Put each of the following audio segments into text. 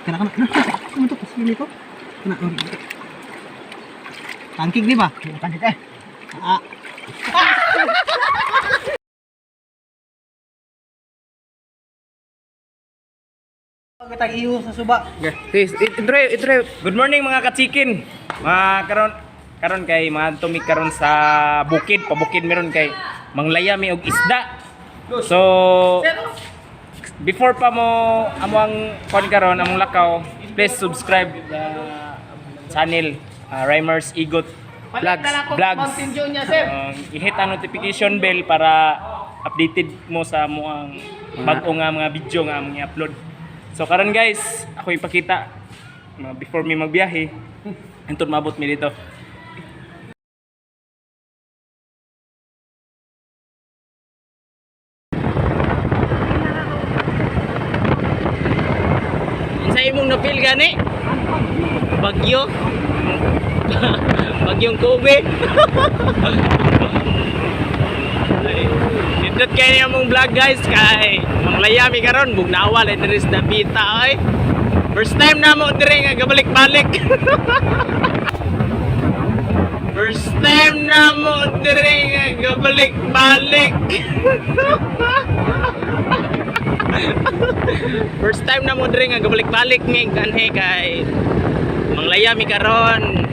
Kana kana. Ano to? Sili ko. Kana. Oh. Tangkig di ba? Tangkig eh. Ah. Pagkatag iho sa suba. Please, intro, intro. Good morning mga kachikin. Mga karon karon kay mga tumig karon sa bukid, pabukid meron kay manglaya mi og isda. So before pa mo amo ang kon karon among lakaw, please subscribe the channel Rhymers Igot Vlogs. Vlogs. I-hit ang notification bell para updated mo sa mo ang bag-o nga mga video nga among i-upload. So karon guys, ako ipakita mga before mi magbiyahe. Anton mabot mi dito. Unsa imong na-feel gani? Bagyo. Bagyong Kobe. Nindot kayo niya mong vlog guys kay manglayami karon bugnawa lang diri sa Davita oy. First time na mo diri nga gabalik-balik. First time na mo diri nga gabalik-balik. First time na mo diri nga gabalik-balik mi kanhi kay manglaya mi karon.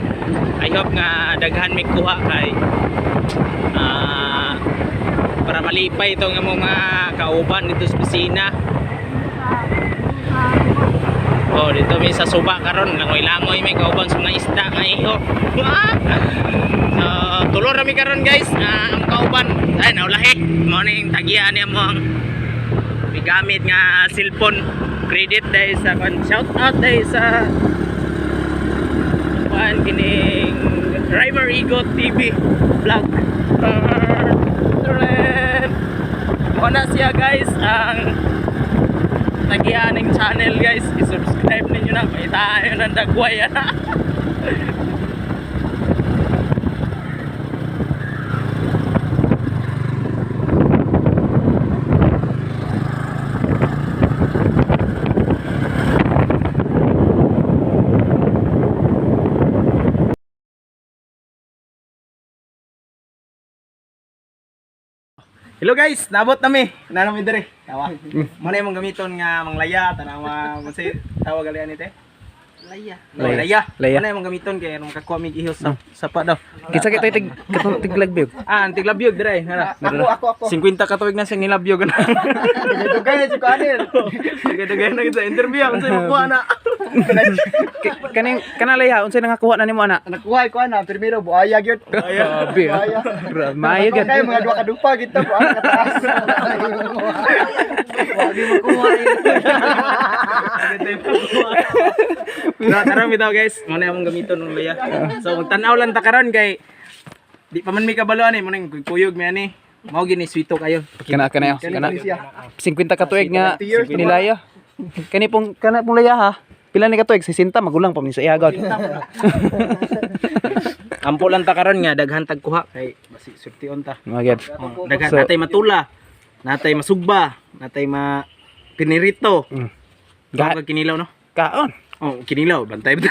I hope nga daghan mi kuha kay para malipay ito nga mga kauban dito sa pisina. Oh, dito mi sa suba karon, langoy-langoy may kauban sa mga isda nga iho. So, tulo ra mi karon guys, ang kauban. Ay naulahi. Mao ning tagian niya mo ang gigamit nga cellphone credit dahil sa kon shout out dahil sa kuan kining Driver Ego TV vlog. Mao na siya guys ang tagian ng channel guys. I-subscribe ninyo na. May tayo ng dagway na. Hello guys, nabot nami. Nanami dire. Tawa. Mo na imong gamiton nga manglaya tanawa mo si tawag gali ani te. Laya. Laya. Laya. Laya. Mo na imong gamiton kay aron makakuha mig ihos sa sapa daw. Kinsa kay tig katong tiglagbig? Ah, ang tiglabyog dire. Nara. Ako, ako, ako. 50 ka tuig na siyang nilabyog na. Dugay na si Kuanil. Dugay-dugay na kita interview ang sa makuha na. Kaning kana laya unsay nangakuha na nimo ana? Nakuha ko ana, primero buaya gyud. Grabe. Buaya. Grabe maayo Kay gyud. mga duha ka dupa gito buaya ka taas. Wagi makuha eh. No, karon bitaw guys, mo na imong gamiton ng laya. So magtan-aw lang ta karon kay di pa man mi kabalo ani mo nang kuyog mi ani. Mao gini sweeto kayo. Kana kana kana. 50 ka tuig nga Years na nilaya. Kani pong kana pong laya ha. Pila ni ka tuig? 60 magulang pa man sa iya god. Ampo lang ta karon nga daghan tag kuha kay basi surtion ta. Mga gyud. Oh, daghan So- natay matula, natay masugba, natay ma pinirito. Ga Ga kinilaw no? kaon. Oh, kinilaw bantay ba?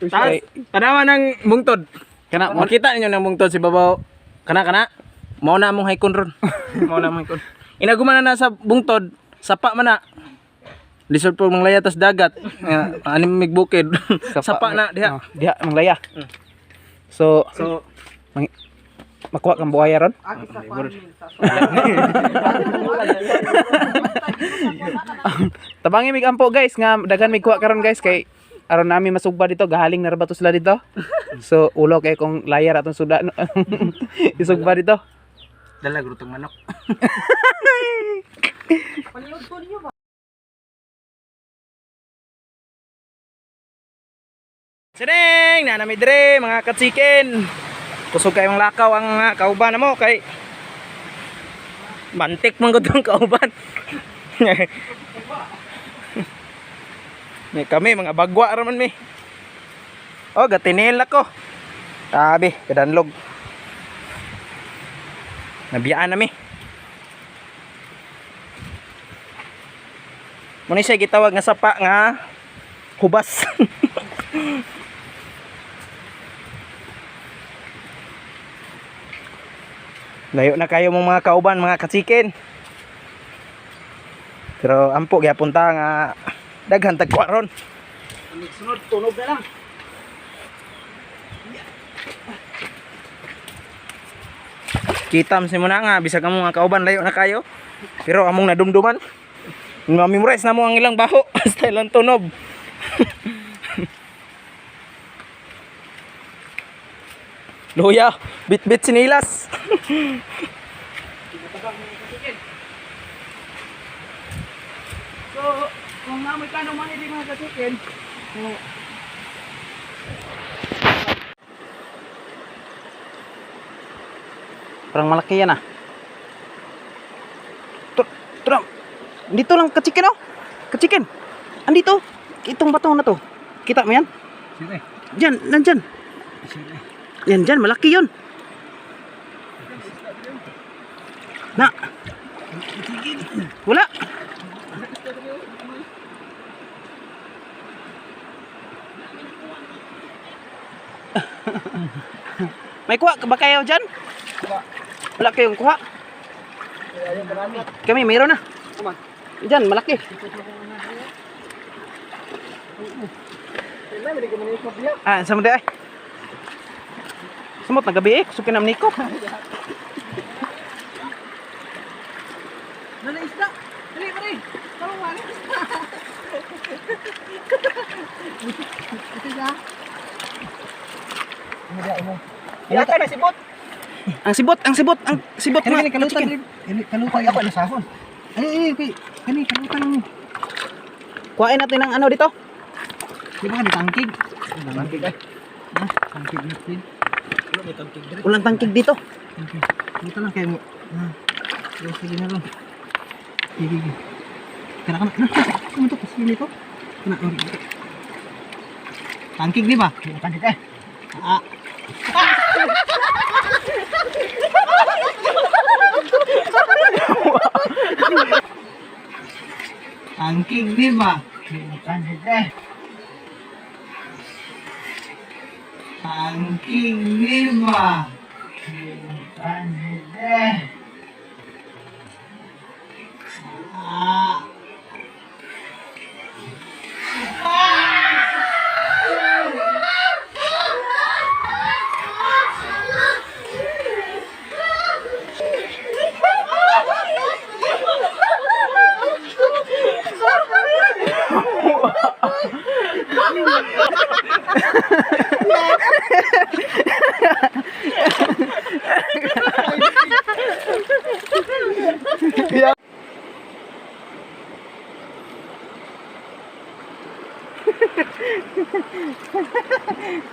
Taas, tanawa ng bungtod. Kana mo Makita ninyo ng bungtod si babaw. Kana kana. Mao na among haikon ron. Mao na among haikon. Inaguma na na sa bungtod, sapa man na. Lisod po manglaya tas dagat. Nga, Anim mig bukid. Sapa na diha. Oh, diha manglaya. So, So, makuha kang buhaya ron? Tabangi mig ampo guys nga daghan mig kuha karon guys kay aron nami masugba dito gahaling na ra ba to sila dito. So ulo kay kung layar atong suda isugba dito. dala grutong manok. Sineng, nanami dire mga katsikin. Kusog kayong lakaw ang kauban na mo kay Bantik man gud ang kauban. May kami mga bagwa ra man mi. Oh, gatinel ako. Tabi, kadanlog. Nabiyaan na mi. Muna siya gitawag nga sapa nga hubas. Layo na kayo mong mga kauban, mga kachicken. Pero ampo gyapon ta nga daghan tag kuha ron. Sunod, tunog na lang. Kita mo na nga bisag among mga kauban layo na kayo. Pero among nadumduman. Ma-memorize na mo ang ilang baho basta ilang tunob. Luya, bit-bit sinilas. So, kung namoy ka naman hindi mga kasikin, so, parang malaki yan ah. Tara, dito lang kachicken oh. Kachicken. Andito. Itong bato na to. Kita mo yan? Sige. Diyan, nandyan. Yan dyan, malaki yun. Na. Wala. May kuha ba kayo dyan? Wala kayong kuha? Kami, mayroon na. Diyan, malaki. Ah, sa mga ay. Sumot na gabi eh, kusog ka na niko. Nana isda. Dali pare. Kalong wala. Ito siya. Yata na sibot. Ang sibot, ang sibot, ang sibot Kani mga kani kalutan chicken. rin. Kani kalutan ako na sahon. Ay ay okay. Kani kalutan mo. Kuhain natin ang ano dito. Di ba kani tangkig? Tangkig ay. Ha? Tangkig na din. Walang tangkig dito. Okay. Kalutan lang kayo mo. Ha. Sige, sige na lang. Sige, sige. Kana kana. Kana. Ano to? Sige to. Kana. Okay. Tangkig di ba? Tangkig ay. Ah. Tangkig di ba? Tangkig eh. Tangkig di ba? Tangkig eh. Ah.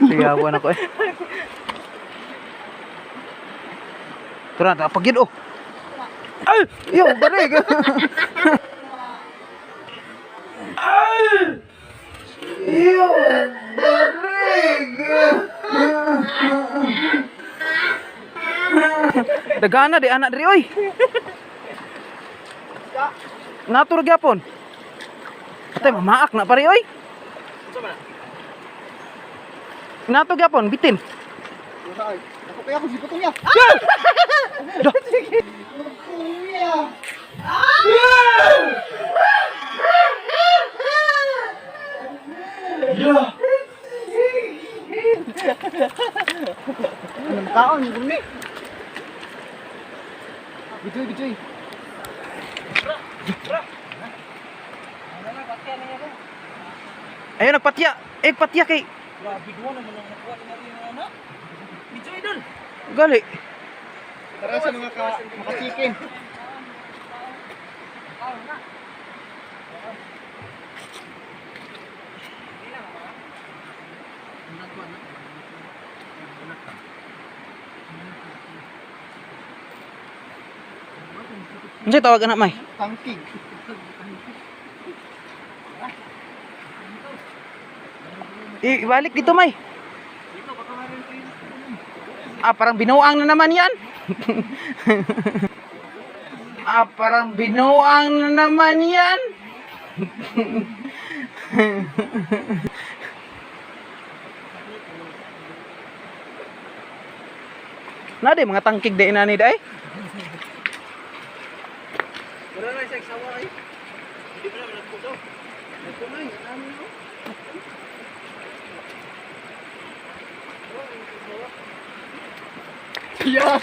Sigawan ako eh. Tara, tapag yun oh. Ay! Yo, barig! Ay! Yo, barig! Dagana di anak diri oy. Natur gyapon. Atay mamaak na pare oy. Nato gyapon bitin. Ako kaya ako sipot niya. Ano makaon gumi? Bijoy, bijoy. Ayun nagpatya. Eh patya kay Grabe duwa naman ang nakuha ni Maria na anak. Medyo idol. gali. Tara sa mga ka mga chicken. Unsay tawag anak may? Tangkig. Ibalik dito may. Ah, parang binuang na naman yan. Ah, parang binuang na naman yan. Nade mga tangkig di inani day. Wala na siya sawa ay. Hindi mo na nagputo. Nagkumay, ano no? Yeah.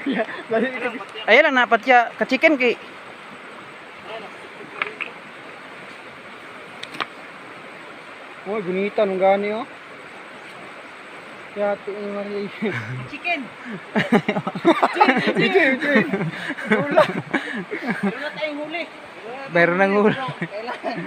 Yeah. Lahi ka. Ayun lang napat ya ka-chicken kay Uy, gunita nung gani oh. Yati ni Maria. Chicken. Bijoy, bijoy. Wala. Meron na tayong huli. Meron ng huli. Kailangan.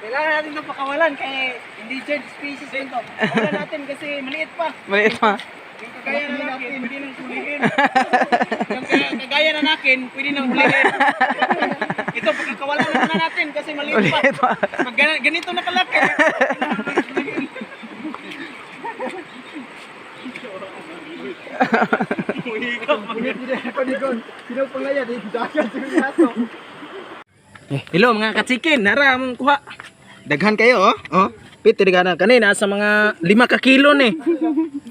Kailangan natin ito pakawalan kay endangered species din to. Pakawalan natin kasi maliit pa. Maliit pa. Yung kagaya na nakin, pwede nang hulihin. Yung kagaya na nakin, pwede nang hulihin. Ito, pagkakawalan na muna natin kasi maliit pa. Maliit pa. Pag ganito na kalaki, Gunit ni ako ni Gon. Sino pang laya di dagat yung aso. Hello mga kachikin, nara among kuha. Daghan kayo oh. Oh. Piti na kani nasa mga 5 ka kilo ni.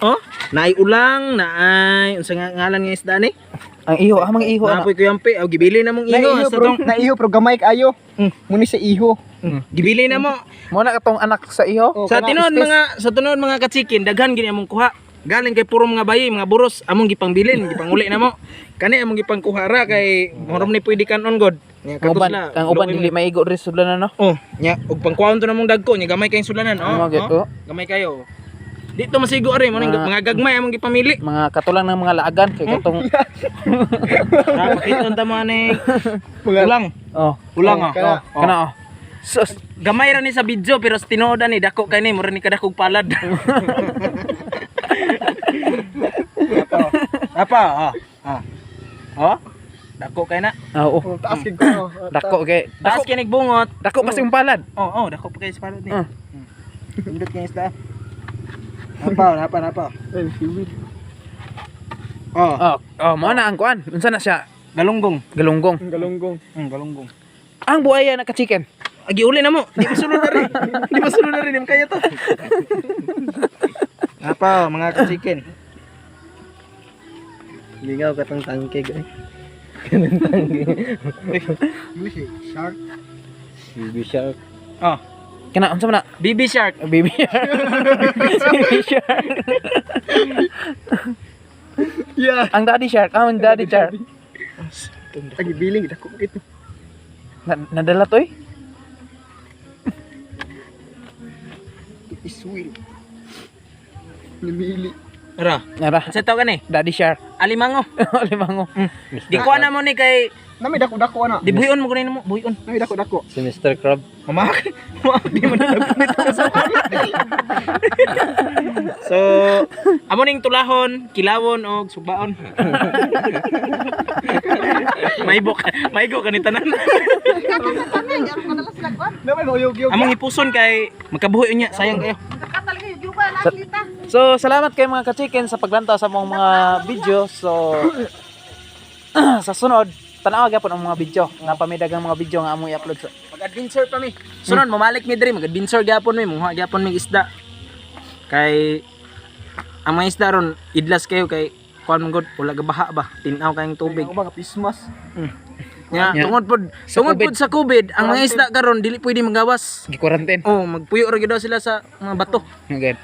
Oh, naay ulang, naay unsa nga ngalan nga isda ni? Ang iho, ah, mga iho ana. Napoy kuyampi, aw gibili na mong iho Naiho sa bro, tong naiho bro gamay kayo. Muni sa iho. Gibili na mo. Mo na katong anak sa iho. Oh, Sa kana, tinuod space. mga sa tinuod mga kachikin, daghan gini among kuha. Galing kay puro mga bayi, mga buros, among gipangbilin, gipanguli na mo. Kani among gipangkuha ra kay morom ni pwede kanon god. Nya Ang uban, ang uban dili maigo diri sudlan no. Oh, nya og pangkuhaon to namong dagko, nya gamay kayong sulanan, oh. Ano, Oh, oh. gamay kayo. Dito masigo ari mo ning Mga- mga gagmay among gipamili. Mga katulang ng mga laagan kay katong Ra pakiton ta mo ani. Ulang, oh. ulang oh. Kana. Oh. Kana oh. Sus, Gamay ra ni sa video pero sa tinuod ani dako kay ni mura ni kadakog palad. Apa? Ah. Ah. Oh. Dako kay na. Ah, oo. Oh, taas kay ko. Dako kay Taas dako kay bungot. dako pa sa palad. Oh, oh, dako pa kay sa palad ni. Mm. Pindot kay isda. Napa, napa, napa. Ay, siwid. Oh, Oh, oh mo na ang kuan. Unsa na siya? galunggong. Galunggong. Ang galunggong. Galunggong. Ang buaya na ka-chicken. Agi uli na mo. Di masulod na rin. Di masulod na rin. Di mo kaya to. Apa, mga ka-chicken. Lingaw ka tong tangkig eh. Muni si shark. Baby shark. Oh, Kana unsa man na? BB shark. Baby shark. Baby shark. Yeah. Ang daddy shark, ah, ang daddy shark. Agi biling dako kito. Nadala to eh. Iswil. Namili. Ara. Nara, Sa tawag ni? daddy shark. Alimango. Limango. Di ko na mo ni kay Nami dako dako ana. di buhion mo kunin mo, buhion. Nami dako dako. Si Mr. Crab. Mamak. Mamak di mo na nagpunit sa. So, amo ning tulahon, kilawon og subaon. Maibok, maigo kani tanan. Nami mo yog yog. Among hipuson kay makabuhi unya, sayang kayo. So, salamat kay mga ka-chicken sa paglantaw sa mong mga video. So, sa sunod, tanaw gyapon ang mga video. Napamidagang mga video nga among i-upload sa Mag-adventure pa mi. Sunod mamalik mi diri, mag-adventure gyapon mi, munguha gyapon mi isda. Kay ang mga isda ron idlas kayo kay kuan man gud wala gabaha ba, tin-aw kayong tubig. Ako ba Christmas? Nya, Yeah. tungod pod, Sa tungod COVID. pod sa COVID, ang mga isda karon dili pwede magawas. gi-quarantine. Oh, magpuyo ra gyud daw sila sa mga bato. Okay.